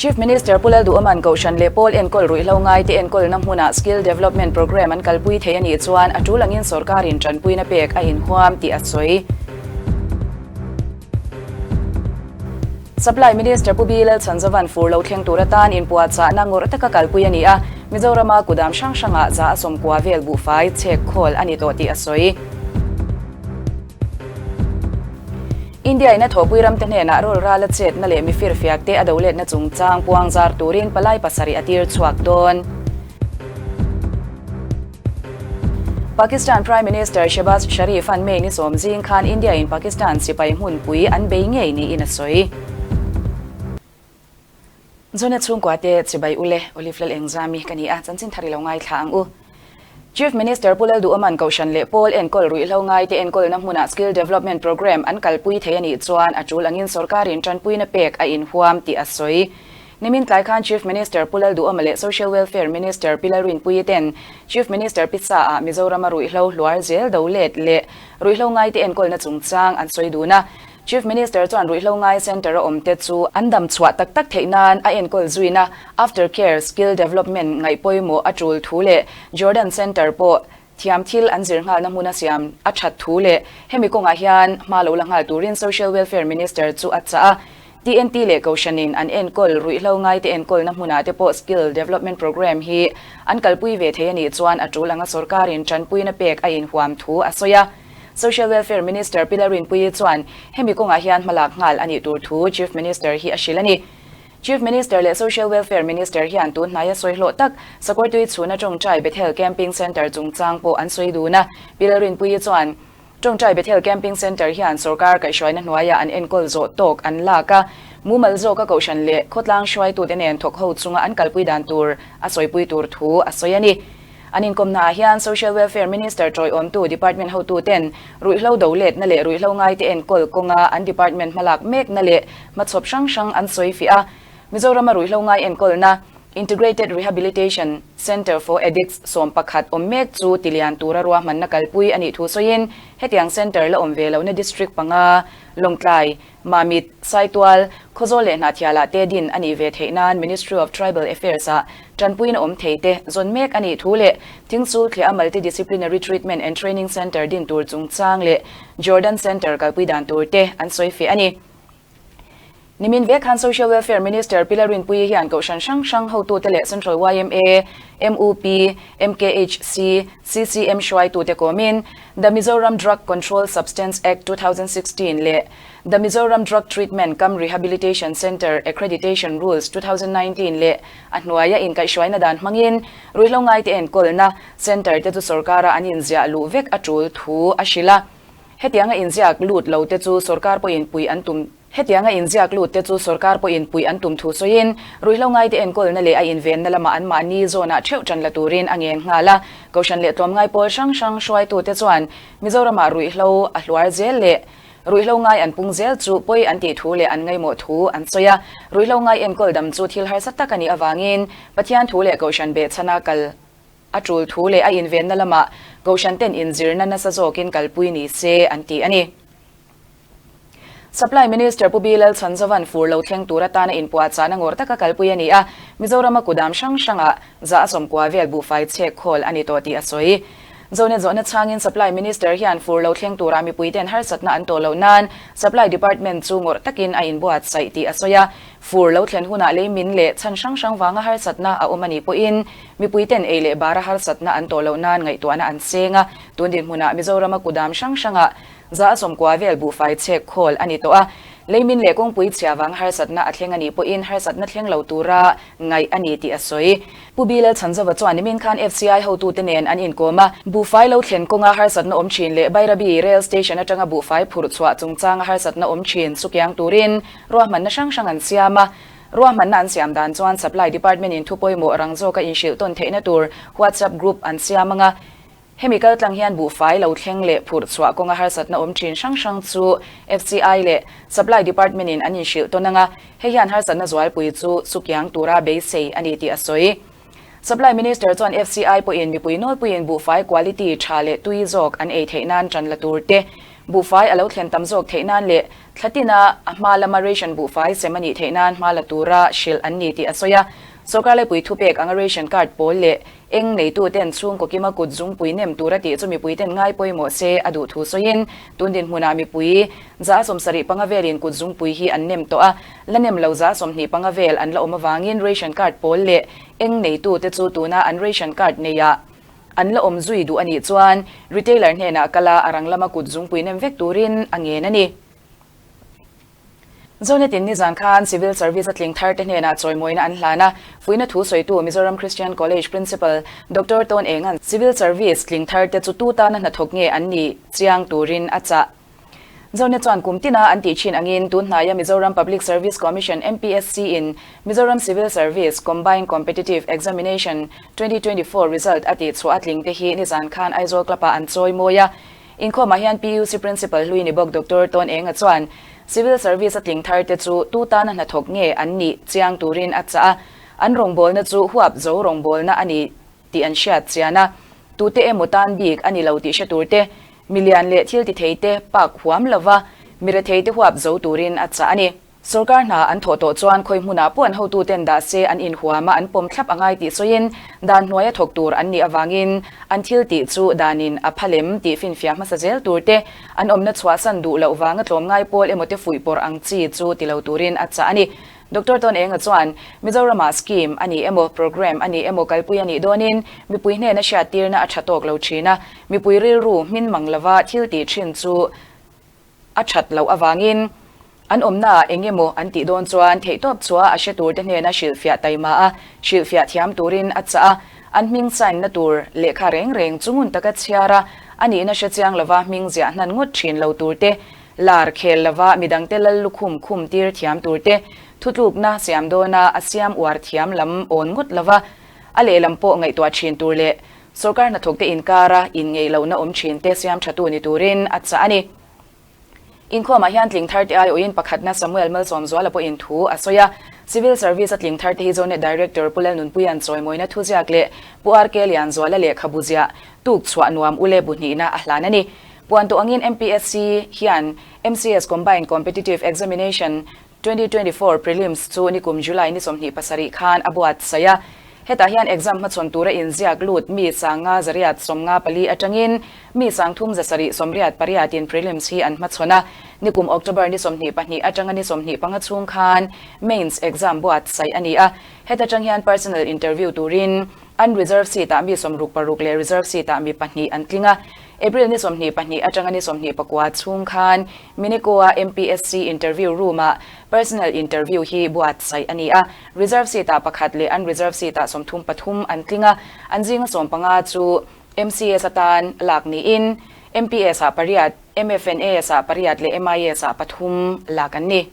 Chief Minister Pu Lalduhawma'n Kohhran leh Pawl enkawl ruihhlo ngaite enkawlna hmunah Skill Development Programme an kalpui thei a nih chuan a tul angin sorkarin tanpuina pek a inhuam tih a sawi. Supply Minister Pu B Lalchhanzova'n fur lo thleng tur atan inpuahchahna ngawrh taka kalpui a ni a, Mizorama kudam hrang hrangah za a 90 vel buhfai chhek khawl a ni tawh tih a sawi. India in a thawhpui ramte hnenah rawl rala chetna leh mifir fiakte a doletna chungchang puang zar turin palai pasarih a tir chhuak dawn. Pakistan Prime Minister Shehbaz Sharif-a'n May ni sawm zing khan India in Pakistan sipai hmunpui an bei ngei niin a sawi. Zona chhungkua te chibai ule Olive Lal Engzami ka ni a, chanchin thar i lo ngaithla ang u. Chief Minister Pu Lalduhawma'n Kohhran leh Pawl enkawl ruihhlo ngaite enkawlna hmunah Skill Development Programme an kalpui thei a nih chuan a tul angin sorkarin tanpuina pek a inhuam tih a sawi. Nimin tlai khan Chief Minister Pu Lalduhawma leh Social Welfare Minister Pi Lalrinpuii ten Chief Minister Pisa-ah Mizorama ruihhlo hluar zel do let leh ruihhlo ngaite enkawlna chungchang an sawi dun a. Chief Minister chuan ruihhlo ngai centre a awmte chu an dam chhuah tak tak theih nan a enkawl zuina After Care Skill Development ngaih pawimawh a tul thu leh Jordan Centre pawh thiam thil an zir nghalna hmuna siam a that thu leh hemi kawngah hian hma lo la nghal turin Social Welfare Minister chu a chah a. TNT leh Kohhranin an enkawl ruihhlo ngaite enkawlna hmunah te pawh Skill Development Programme hi an kalpui ve thei a nih chuan a tul anga sorkarin tanpuina pek a inhuam thu a sawi a. Social Welfare Minister Pi Lalrinpuii chuan hemi kawngah hian hmalak nghal a nih tur thu Chief Minister hi a hrilh a ni. Chief Minister leh Social Welfare Minister hian tun hnaia sawi hlawh tak Sakawrtui chhuna Tawngtai Bethel Camping Centre chungchang pawh an sawi dun a. Pi Lalrinpuii chuan Tawngtai Bethel Camping Centre hian sorkar kaihhruaina hnuaiah an enkawl zawh tawk an lak a, mumal zawka kohhran leh khawtlang hruaitute nen thawk ho chunga an kalpui dan tur a sawipui tur thu a sawi a ni. An inkawmnaah hian Social Welfare Minister tawiawmtu department hotuten ruihhlo do letna leh ruihhlo ngaite enkawl kawnga an department hmalak mekna leh hmachhawp hrang hrang an sawi fiah a. Mizorama ruihhlo ngai enkawlna Integrated Rehabilitation Centre for Addicts 11 awm mek chu tilian tura ruahmanna kalpui a nih thu sawiin hetiang centre la awm ve lohna district panga Lawngtlai, Mamit, Saitual, Khawzawl leh Hnahthialah te din a nih ve theih nan Ministry of Tribal Affairs-ah tanpuina awm thei te zawn mek a nih thu leh Thingsul thliah a Multi-Disciplinary Treatment and Training Centre din tur chungchang leh Jordan Centre kalpui dan tur te an sawi feh a ni. Nimin vek khan Social Welfare Minister Pi Lalrinpuii hian Kohhran hrang hrang hotute leh Central yma, mup, MKHC, CCM hruaitute kawmin The Mizoram Drug Control Substance Act 2016 leh The Mizoram Drug Treatment cum Rehabilitation Centre Accreditation Rules 2019 leh a hnuaia inkaihhruaina dan hmangin ruihhlo ngaite enkawlna centre te chu sorkara an inziah luh vek a tul thu a hrilh a. Hetianga inziak lut lo te chu sorkar pawhin puih an tum Hetianga inziak lut te chu sorkar pawhin puih an tum thu sawiin, ruihhlo ngaite enkawlna leh a invenna lamah anmahni zawnah theuh tan la turin a ngen nghal a. Kohhran leh tlawmngai pawl hrang hrang hruaitute chuan Mizoramah ruihhlo a hluar zel leh ruihhlo ngai an pung zel chu pawi an tih thu leh an ngaimawh thu an sawi a. Ruihhlo ngai enkawl dam chu thil harsa tak a nih avangin Pathian thu leh Kohhran behchhana kal a tul thu leh a invenna lamah Kohhran ten inzirna nasa zawkin kalpui ni se an ti a ni. Supply Minister Pu B Lalchhanzova'n fur lo thleng tur atana inpuahchahna ngawr taka kalpui a ni a, Mizorama kudam hrang hrangah 90% vel buhfai chhek khawl a ni tawh tih a sawi. Zonet zawhna chhangin Supply Minister hian fur lo thleng turah mipuite'n harsatna an tawh loh nan Supply Department chu ngawrh takin a inbuatsaih tih a sawi a, fur lo thlen hunah lei min leh chhan hrang hrang vanga harsatna a awm a nih pawhin mipuite'n ei leh bara harsatna an tawh loh nan ngaihtuahna an seng a, tun dinhmunah Mizorama kudam hrang hrangah 90% vel buhfai chhek khawl a ni tawh a, leimin leh kawngpui chhia vang harsatna a thleng a nih pawhin harsatna thleng lo tura ngaih a ni tih a sawi. Pu B Lalchhanzova chuan nimin khan FCI hotute nen an inkawm a, buhfai lo thlen kawnga harsatna awm thin leh Bairabi Rail Station atanga buhfai phurh chhuah chungchanga harsatna awm thin sukiang turin ruahmanna hrang hrang an siam a. Ruahmanna an siam dan chuan Supply Department in thu pawimawh rang zawka inhrilh tawn theihna tur WhatsApp group an siam anga, Hemi kaltlang hian buhfai lo thleng leh phurh chhuah kawnga harsatna awm thin hrang hrang chu FCI leh Supply Department in an inhrilh tawn anga, hei hian harsatna zualpui chu sukiang tura beisei a ni tih a sawi. Supply Minister chuan FCI pawhin mipui nawlpuiin buhfai quality tha leh tui zawk an ei theih nan tan la tur te, Buhfai a lo thlen tam zawk theih nan leh thla tina a hma lama ration buhfai sem a nih theih nan hma la tura hrilh an ni tih a sawi a. Sorkar laipui thupek anga ration card pawl leh eng neituten chhungkaw kima kut zungpui nem tura tih chu mipuiten ngai pawimawh se a duh thu sawiin tun dinhmunah mipui 75 velin kut zungpui hi an nem tawh a, la nem lo 25 vel an la awm avangin ration card pawl leh eng neitute chu tuna an ration card neiah An la awm zui duh a nih chuan retailer hnenah kal a, a rang lama kut zungpui nem vek turin a ngen a ni. Zonetin nizan khan Civil Service a tling tharte hnenah chawimawina an hlan a, fuihna thu sawitu Mizoram Christian College Principal Doctor Tawn Enga'n Civil Service tling tharte chu tu tana hnathawk nge an nih chiang turin a chah. Zonet chuan kum tina an tih thin angin tun hnaia Mizoram Public Service Commission, MPSC, in Mizoram Civil Service Combined Competitive Examination 2024 result a tih chhuah a tling te hi nizan khan Aizawl Club-ah an chawi mawi a. Inkhawmah hian PUC Principal hlui ni bawk Doctor Tawn Enga chuan Civil Service a tling thar te chu tu tana hnathawk nge an nih chiang turin a chah a, an rawngbawlna chu huap zo rawngbawlna a ni tih an hriat chian a, tute emaw tan bik a ni lo tih hre tur te Milian leh thil ti thei te pak huam lova mi rethei te huap zo turin a chah a ni. Sorkar hna an thawh tawh chuan khawi hmunah pawh an hotuten dah se an inhuam a an pawm thlap a ngai tih sawiin dan hnuaia thawk tur an nih avangin an thil tih chu danin a phalem tih finfiah hmasa zel tur te an awmna chhuahsan duh loh vanga tlawmngai pawl emaw te fuihpawrh ang chi chu ti lo turin a chah a ni. Doctor Tawn Enga chuan, Mizoramah scheme a ni emaw, programme a ni emaw kalpui a nih dawnin mipui hnena hriattirna a tha tawk lo thin a, mipui rilru hmin mang lova thil tih thin chu a that loh avangin an awmnaah eng emaw an tih dawn chuan theihtawp chhuah a hre turte hnena hrilhfiah taima a, hrilhfiah thiam turin a chah a, an hming sign na tur lehkha reng reng chu ngun taka chhiar a, a nihna hre chiang lova hming ziah hnan ngawt thin lo turte Lar khel lova midangte lal lukhum khum tir thiam turte thutlukna siam dawna a siam uar thiam lam awn ngawt lova a lehlam pawh ngaihtuah thin tur leh sorkar hnathawkte inkara inngeih lohna awm thinte siam thatu ni turin a chah a ni. Inkhawmah hian tling tharte aiawhin pakhatna Samuel Malsawmzuala pawhin thu a sawi a, Civil Service a tling tharte hi Zonet Director Pu Lalnunpuia'n chawimawina thuziak leh Pu RK Lianzuala lehkhabu ziah tuk chhuah nuam ule bu hnihna a hlan a ni. Puan tawh angin MPSC hian MCS Combined Competitive Examination 2024 Prelims chu nikum July ni 27 khan a buatsaih a. Hetah hian exam hmachhawn tura inziak lut mi sanga zariat 54 atangin mi sangthum zasarih sawmriat pariatin prelims hi an hmachhawn a. Nikum October ni 22 atanga ni 25 chhung khan Mains exam buatsaih a ni a. Heta tang hian personal interview turin Unreserved seat ah mi 66 leh reserved seat ah mi pahnih an tling a. April ni 22 atanga ni 24 chhung khan Minico-a MPSC interview room ah personal interview hi buatsaih a ni a. Reserved seat ah pakhat leh unreserved seat ah 33 an tling a, an zinga 15 chu MCS atan lak niin MPS ah pariat, MFNAS ah pariat leh MIS ah pathum lak an ni.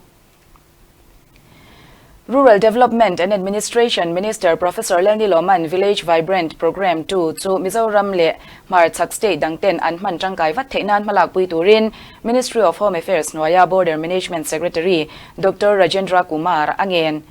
Rural Development and Administration Minister Professor Lalni Lawman Village Vibrant Programme 2 chu Mizoram leh Hmarchhak state dangten an hman tangkai vat theih nan hmalakpui turin Ministry of Home Affairs hnuaia Border Management Secretary Doctor Rajendra Kumar a ngen.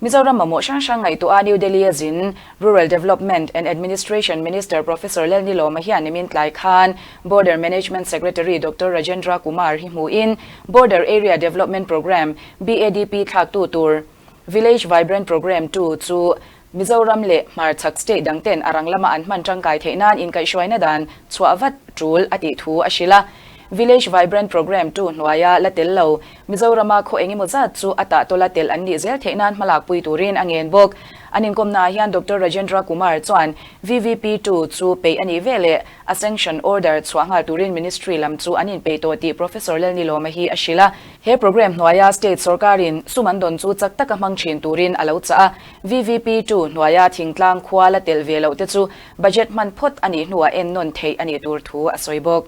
Mizoram mamawh hrang hrang ngaihtuah a New Delhi a zin Rural Development and Administration Minister Professor Lalni Lawma hian nimin tlai khan Border Management Secretary Doctor Rajendra Kumar hi hmuhin Border Area Development Programme, BADP, thlaktu tur Village Vibrant Programme 2 chu Mizoram leh Hmarchhak state dangten a rang lama an hman tangkai theih nan inkaihhruaina dan chhuah vat tul a tih thu a hrilh a. Village Vibrant Programme 2 hnuaia la tel lo Mizorama khaw eng emaw zat chu a tahtawla tel an nih zel theih nan hmalakpui turin a ngen bawk. An inkawmnaah hian Doctor Rajendra Kumar chuan VVP 2 chu peih a nih veleh a sanction order chhuah nghal turin Ministry lam chu an inpeih tawh tih Professor Lalnilawma hi a hrilh a. He programme hnuaia state sorkarin sum an dawn chu chak taka hmang thin turin a lo chah a. VVP 2 hnuaia thingtlang khua la tel ve loh te chu budget hman phawt a nih hnuah ennawn theih a nih tur thu a sawi bawk.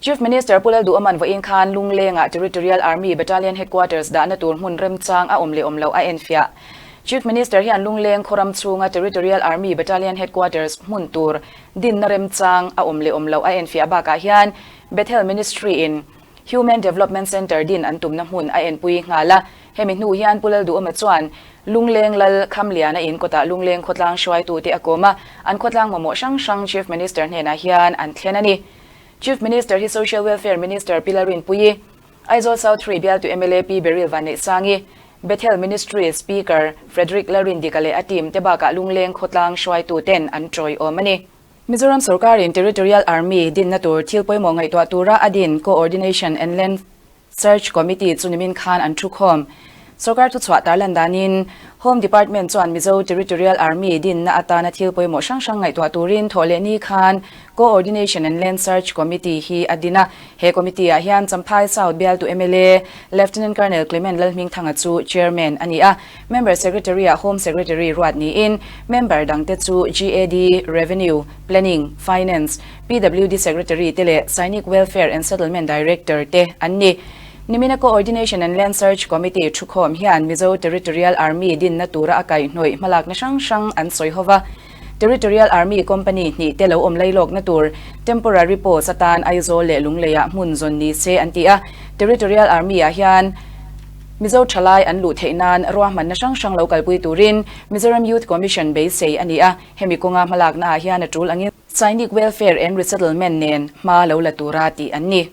Chief Minister Pu Lalduhawman vawiin khan Lunglengah Territorial Army Battalion Headquarters dahna tur hmun remchang a awm leh awm loh a enfiah. Chief Minister hian Lungleng khawram chhunga Territorial Army Battalion Headquarters hmun tur dinna remchang a awm leh awm loh a enfiah bakah hian Bethel Ministry in Human Development Centre din an tumna hmun a enpui nghal a. Hemi hnu hian Pu Lalduhawma chuan Lungleng Lal Khamliana in kawtah Lungleng khawtlang hruaitute a kawm a, an khawtlang mamawh hrang hrang Chief Minister hnenah hian an thlen a ni. Chief Minister hi Social Welfare Minister Pi Lalrinpuii, Aizawl South Hrui bialtu mla Pi Beryl Vanneihsangi, Bethel Ministry Speaker Frederick Lalrindika leh a team te bakah Lungleng khawtlang hruaitu ten an tawiawm a ni. Mizoram sorkarin Territorial Army dinna tur thil pawimawh ngaihtuah tura a din Coordination and Land Search Committee chu nimin khan an thukhawm. Sorkar thuchhuah tarlan danin Home Department chuan Mizo Territorial Army dinna atana thil pawimawh hrang hrang ngaihtuah turin thawh leh ni khan Coordination and Land Search Committee hi a din a. He committee ah hian Champhai South bialtu mla Lieutenant Colonel Clement Lalhmingthanga chu Chairman a ni a. Member Secretary ah Home Secretary ruat niin member dangte chu GAD, Revenue, Planning, Finance, PWD Secretary te leh Sainik Welfare and Settlement Director te an ni. Nimina Coordination and Land Search Committee thukhawm hian Mizo Territorial Army dinna tura a kaihhnawih hmalakna hrang hrang an sawi ho va. Territorial Army Company hnih te lo awm lailawkna tur temporary post atan Aizawl leh Lungleiah hmun zawn ni se an ti a. Territorial Army ah hian Mizo thalai an luh theih nan ruahmanna hrang hrang lo kalpui turin Mizoram Youth Commission beisei a ni a. Hemi kawnga hmalakna ah hian a tul angin Sainik Welfare and Resettlement nen hma lo la tura tih an ni.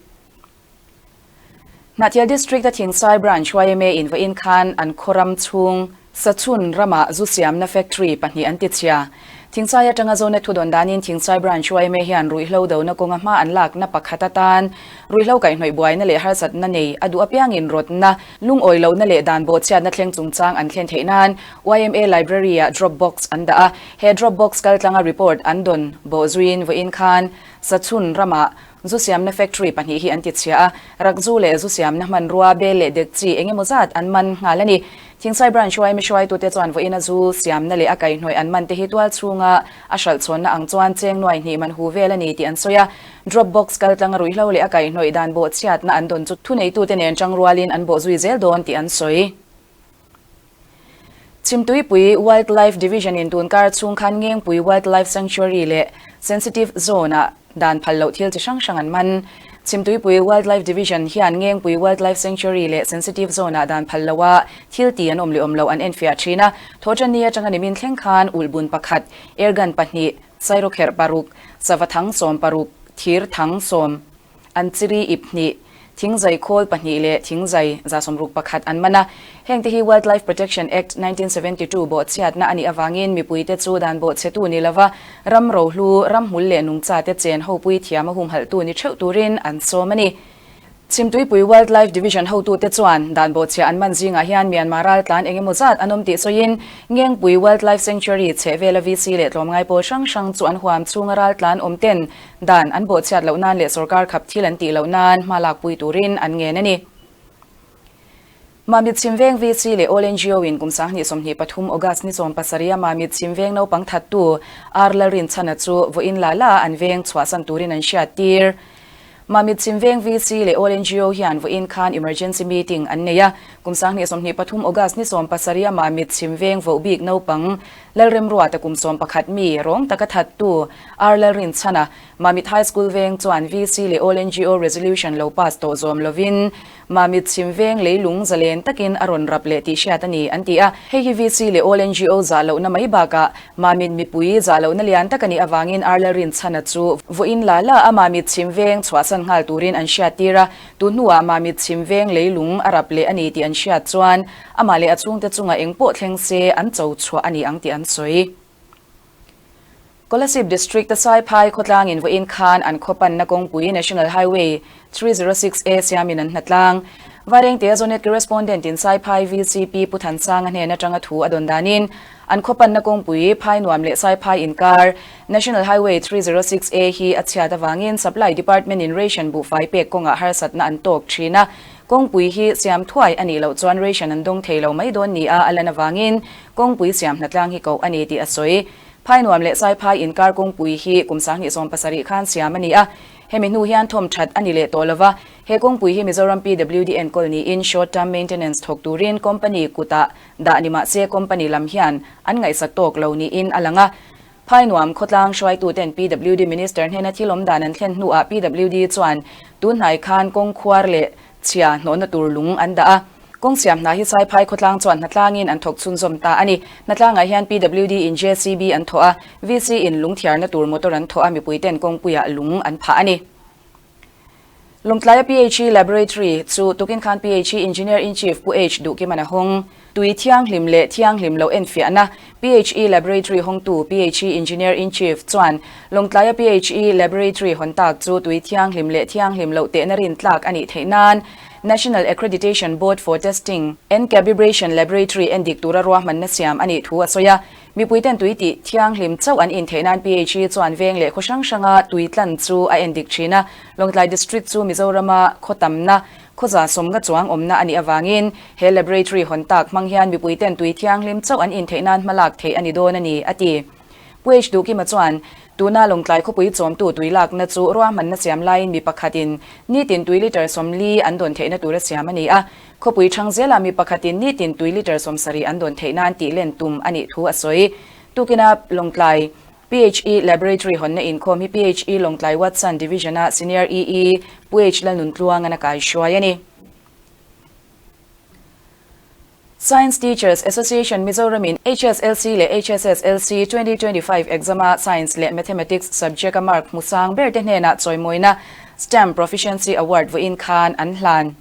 Hnahthial District a Thingsai Branch yma in vawiin khan an khawram chhung Sachhun ramah zu siamna factory pahnih an ti chhia. Thingsai atanga Zonet thudawn danin Thingsai Branch yma hian ruihhlo dona kawnga hma an lakna pakhat atan ruihhlo kaihhnawih buaina leh harsatna nei a duh apiangin rawtna lungawi lohna leh dan bawhchhiatna thleng chungchang an thlen theih nan yma Library-ah drop box an dah a. He drop box kaltlanga report an dawn bawh zuiin vawiin khan Sachhun ramah zu siamna factory pahnih hi an ti chhia a, rakzu leh zu siamna hmanrua bel leh dek chi eng emaw zat an man nghal a ni. Thingsai Branch yma hruaitute chuan vawiina zu siamna leh a kaihhnawih an man te hi tual chhunga a hralh chhawnna ang chuan cheng nuai hnih man hu vel a ni tih an sawi a, drop box kaltlanga ruihhlo leh a kaihhnawih dan bawh chhiatna an dawn chu thuneitute nen tangrualin an bawh zui zel dawn tih an sawi. Chhimtuipui Wildlife Division in tunkar chhung khan Ngengpui Wildlife Sanctuary leh Sensitive Zone ah dan phal loh thil chi hrang hrang an man. Chhimtuipui Wildlife Division hian Ngengpui Wildlife Sanctuary leh Sensitive Zone ah dan phal loh a thil ti an awm leh awm loh an enfiah thin a. Thawhtanni atanga nimin thleng khan ulhbun pakhat, airgun pahnih, sairawkherh paruk, sava thang 60, thir thang sawm, An chiri ip hnih, thingzai khawl pahnih leh thingzai 61 an man a. Hengte hi Wildlife Protection Act 1972 bawhchhiatna a nih avangin mipuite chu dan bawhchhetu ni lova ram rohlu, ramhmul leh nungchate chen hopui thiam a humhalhtu ni theuh turin an sawm a ni. Chhimtuipui Wildlife Division hotute chuan dan bawhchhia an man zingah hian Myanmar raltlan eng emaw zat an awm tih sawiin Ngengpui Wildlife Sanctuary chhehvela VC leh tlawmngai pawl hrang hrang chu an huam chhunga raltlan awm ten Dan an bawhchhiat loh nan leh sorkar khap thil an tih loh nan hma lakpui turin an ngen a ni. Mamit Chhimveng VC leh All NGO in kum 2023 August ni 17 a Mamit Chhimveng naupang thattu R Lalrinchhana chu vawiin la la an veng chhuahsan turin an hriat tir. Mamit Chhimveng VC leh All NGO hian vawiin khan emergency meeting an nei a. Kum 2023 August ni 17 a Mamit Chhimveng voh bik naupang Lalremruata kum 11 mi rawng taka thattu R Lalrinchhana, Mamit High School veng chuan VC leh All NGO Resolution lo pass tawh zawm lovin Mamit chhim veng leilung zalen takin a rawn rap leh tih hriat a ni an ti a. Hei hi VC leh All NGO zah lohna mai bakah Mamit mipui zah lohna lian tak a nih avangin R Lalrinchhana chu vawiin la la a Mamit chhim veng chhuahsan nghal turin an hriattir a. Tu hnuah Mamit chhim veng leilung a rap leh a ni tih an hriat chuan Amah leh a chhungte chungah eng pawh thleng se an cho chhuah a ni ang tih an sawi. Kolasib District a Saiphai khawtlangin vawiin khan an khaw panna kawngpui National Highway 306A siamin an hnatlang. Vairengte Zonet Correspondent in Saiphai VCP Pu Thansanga hnen atanga thu a dawn danin an khaw panna kawngpui Phainuam leh Saiphai inkar National Highway 306A hi a chhiat avangin Supply Department in ration buhfai pek kawngah harsatna an tawk thin a, Kawngpui hi siam thuai a nih loh chuan ration an dawng thei lo mai dawn ni a a lan avangin kawngpui siam hnatlang hi koh a ni tih a sawi. Phainuam leh Saiphai inkar kawngpui hi kum 2017 khan siam a ni a, hemi hnu hian thawm that a ni leh tawh lova, he kawngpui hi Mizoram PWD enkawl niin short term maintenance thawk turin company kutah dah ni mahse company lam hian an ngaihsak tawk lo niin a lang a. Phainuam khawtlang hruaituten PWD Minister hnena thil awm dan an thlen hnuah PWD chuan tunhnai khan kawng khuar leh chhia hnawhna tur lung an dah a. Kawng siam hna hi Saiphai khawtlang chuan hnatlangin an thawk chhunzawm ta a ni. Hnatlangah hian PWD in JCB an thawh a, VC in lung thiarna tur motor an thawh a, mipuiten kawngpuiah lung an phah a ni. Lawngtlaia PHE Laboratory chu tukin khan PHE Engineer-in-Chief Pu H Duhkiman a hawng. Tui thianghlim leh thianghlim loh enfiahna PHE Laboratory hawngtu PHE Engineer-in-Chief chuan Lawngtlaia PHE Laboratory hawn tak chu tui thianghlim leh thianghlim loh tehna rintlak a nih theih nan National Accreditation Board for Testing and Cabibration Laboratory endik tura ruahmanna siam a nih thu a sawi a. Mipuiten tui tih thianghlim chauh an intheih nan PHE chuan veng leh khaw hrang hranga tui tlan chu a endik thin a. Lawngtlai District chu Mizorama khaw tamna, khawza sawmnga chuang awmna a nih avangin he laboratory hawn tak hmang hian mipuiten tui thianghlim chauh an intheih nan hmalak theih a ni dawn a ni, a ti. Pu H. Duhkima chuan, Tuna Lawngtlai khawpui chawmtu tui lakna chu ruahmanna siam laiin mi pakhatin nitin tui litre 40 an dawn theihna tura siam a ni a. Khawpui ṭhang zelah mi pakhatin nitin tui litre 70 an dawn theih nan tih len tum a nih thu a sawi. Tukina Lawngtlai PHE Laboratory hawnna inkhawm hi PHE Lawngtlai Watson Division-a Senior EE Pu H Lalnuntluangan a kaihruai a ni. Science Teachers Association Mizoramin HSLC leh HSSLC 2025 exam-a Science leh Mathematics subject-a mark hmu sang berte hnenah chawimawina STEM Proficiency Award vawiin khan an hlan.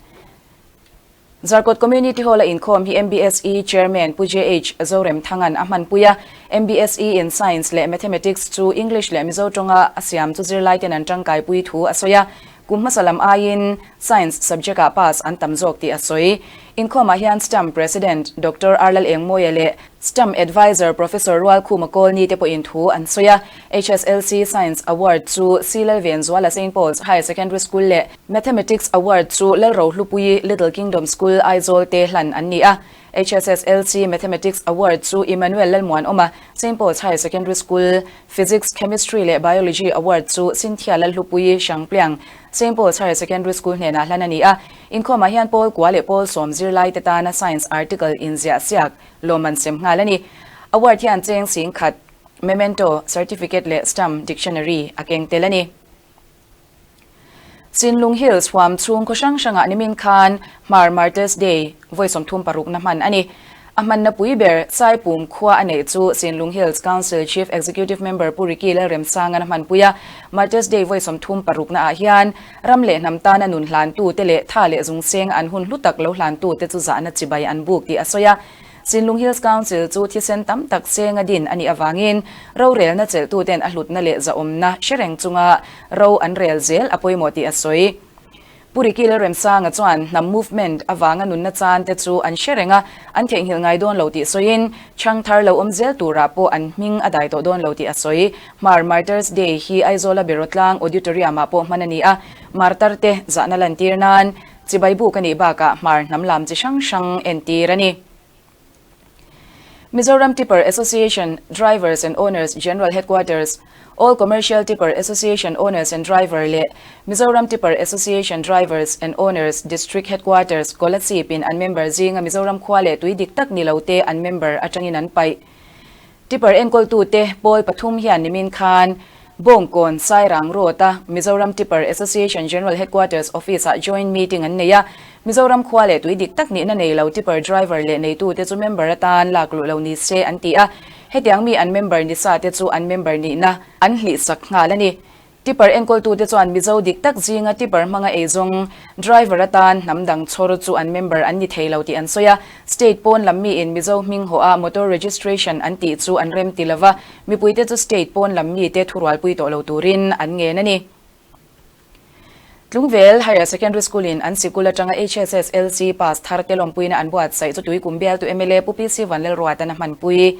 Zarkawt Community Hall-a inkhawm hi MBSE Chairman Pu JH Zoremthanga'n a hmanpui a. MBSE in Science leh Mathematics chu English leh Mizo tawnga a siam chu zirlaiten an tangkaipui thu a sawi a. Kum hmasa lam aiin Science subject-ah pass an tam zawk tih a sawi. Inkhawmah hian STAM President Doctor Arlal Engmawia leh STAM Advisor Professor Rualkhuma Kawlni te pawhin thu an sawi a. HSLC Science Award chu C Lalvenzuala Saint Paul's Higher Secondary School leh Mathematics Award chu Lalrohlupuii Little Kingdom School Aizawl te hlan an ni a. HSSLC Mathematics Award chu Emmanuel Lalmuanawma Saint Paul's Higher Secondary School, Physics, Chemistry leh Biology Award chu Cynthia Lalhlupuii Hrangpliang Saint Paul's Higher Secondary School hnenah hlan a ni a. Inkhawmah hian Pawl kua leh Pawl sawm zirlaite tana Science article inziah siak lawmman sem nghal a ni. Award hian cheng 10,000, Memento, Certificate leh Stamp Dictionary a keng tel a ni. Sinlung Hills huam chhung khaw hrang hrangah nimin khan Hmar Martyrs Day vawi 36 na hman a ni. A hmanna pui ber Saipum khua a neih chu Sinlung Hills Council Chief Executive Member Pu Ricky Lalremsanga na hmanpui a. Martyrs Day vawi 36 na ah hian ram leh hnam tana nun hlantu te leh tha leh zungseng an hun hlu tak lo hlantu te chu zahna chibai an buk tih a sawi a. Sinlung Hills Council chu thisen tam tak senga din a nih avangin rorelna chelhtuten a hlutna leh zahawmna hre reng chunga ro an rel zel a pawimawh tih a sawi. Pu Ricky Lalremsanga chuan hnam movement avanga nunna chan te chu an hre reng a, an theihnghilh ngai dawn lo tih sawiin chhang thar lo awm zel turah pawh an hming a dai tawh dawn lo tih a sawi. Hmar Martyrs Day hi Aizawla Berawtlang Auditorium ah pawh hman a ni a, martar te zahna lantir nan Chibai buk a nih bakah hmar hnam lam chi hrang hrang entir a ni. Mizoram Tipper Association Drivers and Owners General Headquarters, All Commercial Tipper Association Owners and Driver leh Mizoram Tipper Association Drivers and Owners District Headquarters Kolasib in an member zinga Mizoram khua leh tui dik tak ni lo te an member atangin an paih. Tipper enkawltute pawl pathum hian nimin khan Bawngkawn Sairang Road-a Mizoram Tipper Association General Headquarters Office-ah joint meeting an nei a. Mizoram khua leh tui dik tak nihna nei lo tipper driver leh neitute chu member atan lak luh lo ni se an ti a. Hetiang mi an member ni sa te chu an member nihna an hlihsak nghal a ni. Tipper enkawltute chuan Mizo dik tak zinga tipper hmanga eizawng driver atan hnam dang chhawr chu an member an ni thei lo tih an sawi a. State pawn lam miin Mizo hming hawha motor registration an tih chu an rem ti lova, mipuite chu state pawn lam mite thurualpui tawh lo turin an ngen a ni. Tlungvel Higher Secondary School in an sikul atanga HSSLC pass thar te lawmpuina an buatsaih chu tui kum bialtu mla Pu PC Vanlalruatan a hmanpui.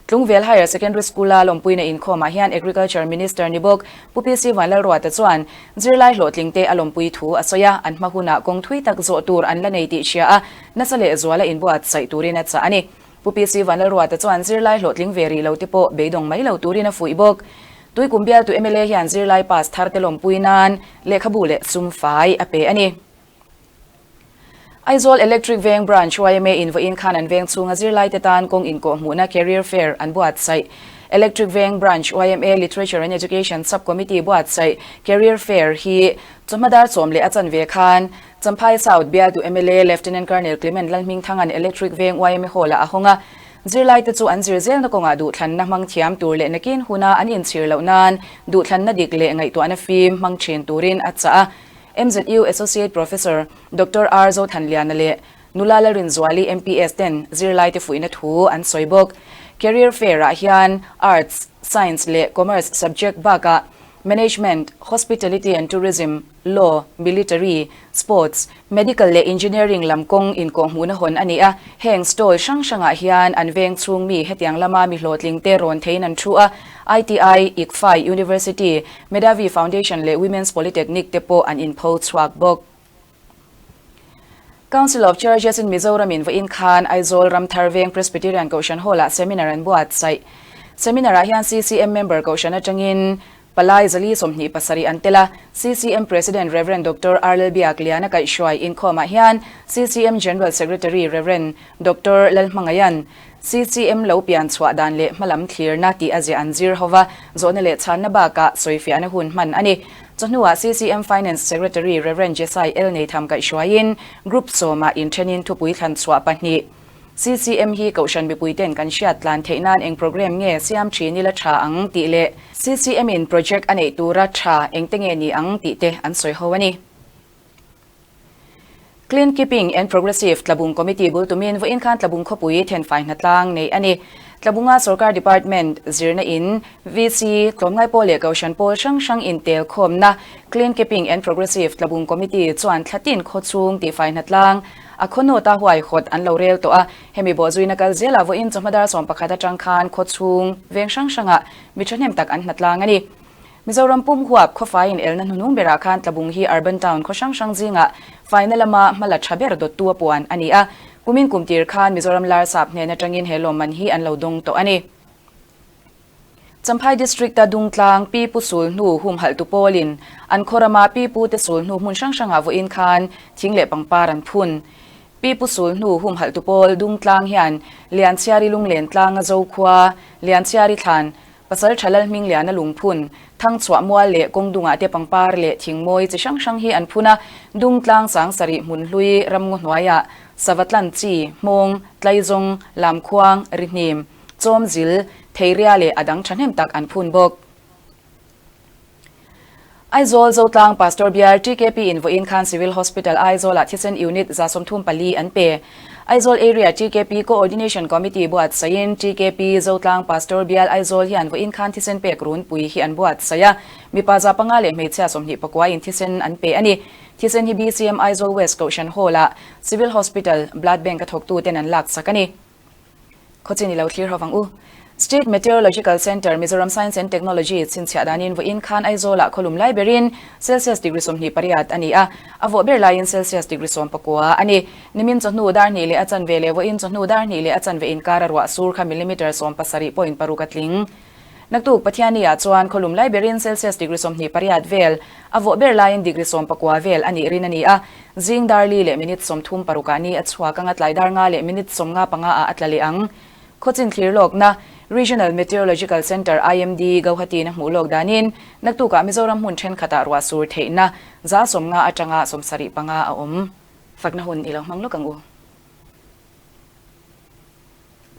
Tlungvel Higher Secondary School-a lawmpuina inkhawmah hian Agriculture Minister ni bawk Pu PC Vanlalruata chuan zirlai hlawhtlingte a lawmpui thu a sawi a, an hma hunah kawng thui tak zawh tur an la nei tih hria a, nasa leh zuala inbuatsaih turin a chah a ni. Pu PC Vanlalruata chuan zirlai hlawhtling ve rih lo te pawh beidawng mai lo turin a fuih bawk. Tuikum bialtu mla hian zirlai pass thar te lawmpui nan lehkhabu leh sum fai a pe a ni. Aizawl Electric Veng Branch yma in vawiin khan an veng chhunga zirlaite tan kawng inkawhhmuhna Career Fair an buatsaih. Electric Veng Branch yma Literature and Education Sub-Committee buatsaih Career Fair hi chawhma dar chawm leh a chanve khan Champhai South bialtu mla Lieutenant Colonel Clement Lalhmingthanga'n Electric Veng yma Hall-ah a hawng a. Zirlaite chu an zirzelna kawngah duhthlanna hmang thiam tur leh nakin huna an inchhir loh nan duhthlanna dik leh ngaihtuahna fim hmang thin turin a chah a. MZU Associate Professor Doctor R Zothanliana leh Nula Lalrinzuali MPS ten zirlaite fuihna thu an sawi bawk. Career Fair-ah hian Arts, Science leh Commerce subject bakah Management, Hospitality and Tourism, Law, Military, Sports, Medical leh Engineering lam kawng inkawhhmuhna hawn a ni a. Heng stall hrang hrangah hian an veng chhung mi hetiang lama mi hlawhtling te rawn theiin an thu a. ITI, ICFAI, University, Medhavi Foundation leh Women's Polytechnic te pawh an inpho chhuak bawk. Council of Churches in Mizoram in vawiin khan Aizawl Ramthar Veng Presbyterian Kohhran Hall-ah seminar an buatsaih. Seminar-ah hian CCM member Kohhran atangin Palai Zali 27 an tel a, CCM President Rev. Doctor R Lalbiakliana kaihhruai inkhawmah hian CCM General Secretary Rev. Doctor Lalhmangaian CCM lo pian chhuah dan leh hmalam thlirna tih a ziah an zir ho va, zawhna leh chhanna bakah sawifiahna hun hman a ni. Chawhnuah CCM Finance Secretary Rev. Jesai L Neitham kaihhruaiin Group sawmah inthenin thupui thlan chhuah pahnih CCM hi Kohhran mipuiten kan hriat tlan theih nan eng program nge siam thin ila tha ang tih leh CCM in project a neih tura tha engte nge ni ang tih te an sawi ho a ni. Clean Keeping and Progressive Tlabung Committee bul tumin vawiin khan Tlabung khawpui thenfai hnatlang neih a ni. Tlabunga Sorkar Department zirna in VC, tlawmngai pawl leh Kohhran pawl hrang hrang intel khawmna Clean Keeping and Progressive Tlabung Committee chuan thlatin khawchhung tihfai hnatlang a khawnawta huaihawt an lo rel tawh a. Hemi bawhzuina kal zelah vawiin chawhma dar 11 atang khan khawchhung veng hrang hrangah mi thahnem tak an hnatlang a ni. Mizoram pum huap khawfaiin elna hnuhnung berah khan Tlabung hi Urban Town khaw hrang hrang zingah faina lama hmala tha ber dawttu a puan a ni a. Kumin kum tir khan Mizoram Larsap hnen atangin he lawmman hi an lo dawng tawh a ni. Champhai District-a Dungtlang Pi Pu Sulhnu humhalhtu pawlin an khaw rama Pi Pu te sulhnu hmun hrang hrangah vawiin khan thing leh pangpar an phun. Pi Pu Sulhnu humhalhtu pawl Dungtlang hian Lianchhiari Lunglen tlanga Zokhua, Lianchhiari thlan, Pasal tha Lalhmingliana lungphun, Thangchhuah mual leh kawngdungah te pangpar leh thingmawi chi hrang hrang hi an phun a, Dungtlang Sangsarih hmunhlui ramngaw hnuaiah Savatlan chi, Hmawng, Tlaizawng, Lamkhuang, Rihnim, Chawmzil, Theiria leh a dang thahnem tak an phun bawk. Aizawl Zotlang Pastor Bial TKP in vawiin khan Civil Hospital Aizawlah thisen unit 34 an pe. Aizawl Area TKP Coordination Committee buatsaihin TKP Zotlang Pastor Bial Aizawl hian vawiin khan thisen pek runpui hi an buatsaih a, mipa 500 leh hmeichhia 29 in thisen an pe a ni. Thisen hi BCM Aizawl West Kohhran Hall-ah Civil Hospital Blood Bank a thawktuten an laksak a ni. Khawchin i lo thlir ho vang u. State Meteorological Centre, Mizoram Science and Technology chhinchhiah danin vawiin khan Aizawlah khawlum lai berin Celsius degree 28 a ni a, a vawh ber laiin Celsius degree 19 a ni. Nimin chawhnu dar hnih leh a chanve leh vawiin chawhnu dar hnih leh a chanve inkar a ruah sur kha millimetre 70.6 a tling. Naktuk Pathiani-ah chuan khawlum lai berin Celsius degree 28 vel, a vawh ber laiin degree 19 vel a nih rin a ni a. Zing dar li leh minute 36 ah ni a chhuak anga tlai dar nga leh minute 55 ah a tla leh ang. Khawchin thlir lawkna, Regional Meteorological Centre, IMD, Gauhati-in a hmuh lawk danin, naktukah Mizoram hmun thenkhatah ruah sur theihna 50% atanga 75 a awm. Fakna hun i lo hmang lawk ang u.